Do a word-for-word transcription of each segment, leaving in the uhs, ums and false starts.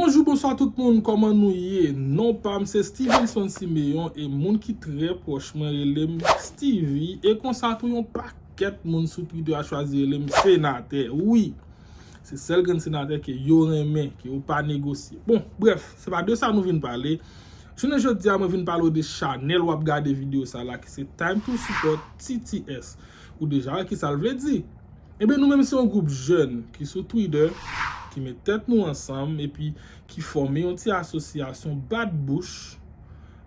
Bonjou, bonswa tout moun, kòman nou ye? Non pa m se Stevenson Simeon e moun ki trè pwòch mwen rele m Stevie e konsa tou yon pakèt moun sou Twitter a chwazi rele m senatè. Wi, se sèl grenn senatè ke yo renmen, ke yo pa negosye. Bon, brèf, se pa de sa nou vin pale. Jounen jodi a, mwen vin pale w de chanèl w ap gade videyo sa la ki se Time to Support T T S. Ou deja wè ki sa l vle di. Ebyen, nou menm se yon gwoup jèn ki sou Twitter, ki met tèt nou ansanm epi ki fòme yon ti asosyasyon Bat Bouch,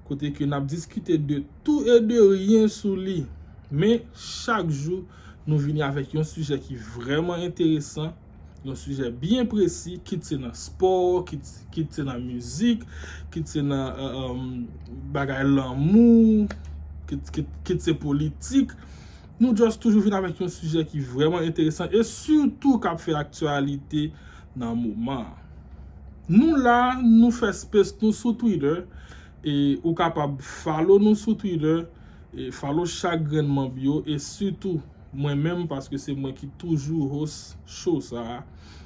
kote ke n ap diskite de tou e de ryen sou li. Men, chak jou, nou vini avèk yon sijè ki vrèman enteresan, yon sijè byen presi, kit se nan spò, kit, kit se nan mizik, kit se nan, euh, euh, bagay lanmou, kit, kit, kit se politik. Nou just toujou vin avèk yon sijè ki vrèman enteresan e sitou k ap fè aktyalite nan moman an. Nou la, nou fè space nou sou Twitter e ou kapab follow nou sou Twitter e follow chak grenn manm yo e sitou mwen menm paske se mwen ki toujou host show sa a.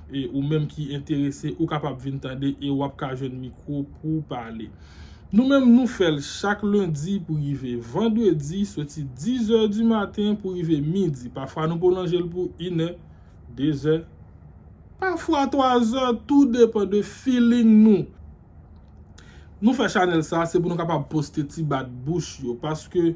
E ou menm ki enterese, ou kapab vin tande e w ap ka jwenn mikwo pou w pale. Nou menm, nou fè l chak lendi pou rive vandredi, soti dizè di maten pou rive midi. Pafwa, nou pwolonje l pou inè, dezè, pafwa twazè, tou depann de feeling nou. Nou fè chanèl sa, se pou nou kapab poste ti bat bouch yo, paske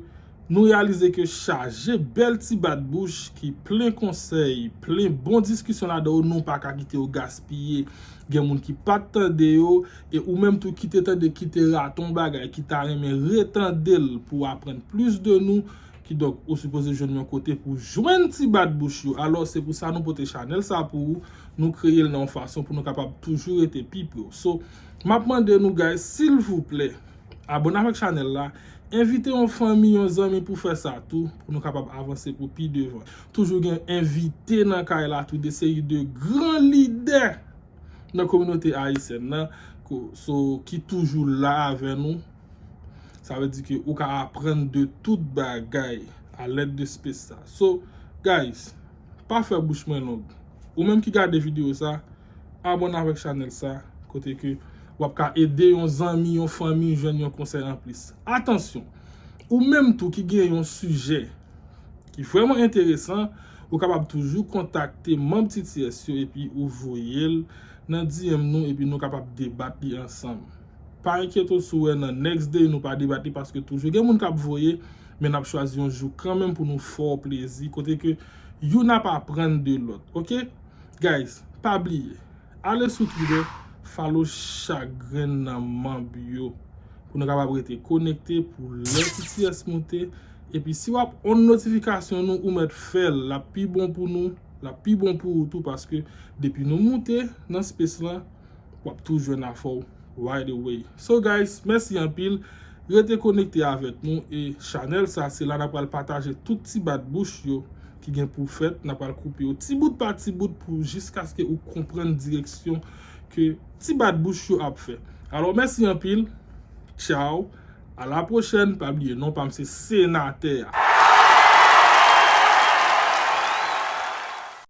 nou reyalize ke chaje bèl ti bat bouch ki plen konsèy, plen bon diskisyon ladan yo, nou pa ka kite yo gaspiye. Gen moun ki pa t tande yo, e ou menm tou ki te tande, ki te rate yon bagay, ki ta renmen retande l pou w aprann plis de nou, kidonk ou sipoze jwenn yon kote pou jwenn ti bat bouch yo. Alò, se pou sa nou pote chanèl sa pou ou, nou kreye l nan yon fason pou nou kapab toujou rete pi pre w. So, m ap mande nou, guys, silvouplè, abòne avèk chanèl la, envite yon fanmi, yon zanmi pou fè sa tou, pou nou kapab avanse pou pi devan. Toujou gen envite nan kay la tou, de seri de gran lidè nan kominote ayisyèn nan, ko-, so, ki toujou la avè nou. Sa vle di ke ou ka aprann de tout bagay a lèd de space sa. So, guys, pa fè bouch mwen long. Ou menm ki gade videyo sa, abòne avèk chanèl sa, kote ke w ap ka ede yon zanmi, yon fanmi jwenn yon konsèy anplis. Atansyon, ou menm tou ki gen yon sijè ki vrèman enteresan, ou kapab toujou kontakte manm T T S yo epi ou voye l nan D M nou epi nou kapab debat li ansanm. Pa enkyete w si w wè nan next day nou pa debat li paske toujou gen moun k ap voye, men n ap chwazi yon jou kanmenm pou nou fè w plezi, kote ke youn ap aprann de lòt, oke? Guys, pa bliye, ale sou Twitter, follow chak grenn nan manm yo pou nou kapab rete konekte pou lè T T S moute. Epi si w ap on notifikasyon nou, ou mèt fè l, l ap pi bon pou nou, l ap pi bon pou ou tou, paske depi nou moute nan space lan, w ap tou jwenn afè w right away. So guys, mèsi anpil. Rete konekte avèk nou e chanèl sa, se la n ap pral pataje tout ti bat bouch yo ki gen pou fèt. N ap pral koupe yo ti bout pa ti bout pou jiskaske ou konprann direksyon ke ti bat bouch yo ap fè. Alò, mèsi anpil. Tchaw. A la pwochèn. Pa bliye, non pa m se senatè a.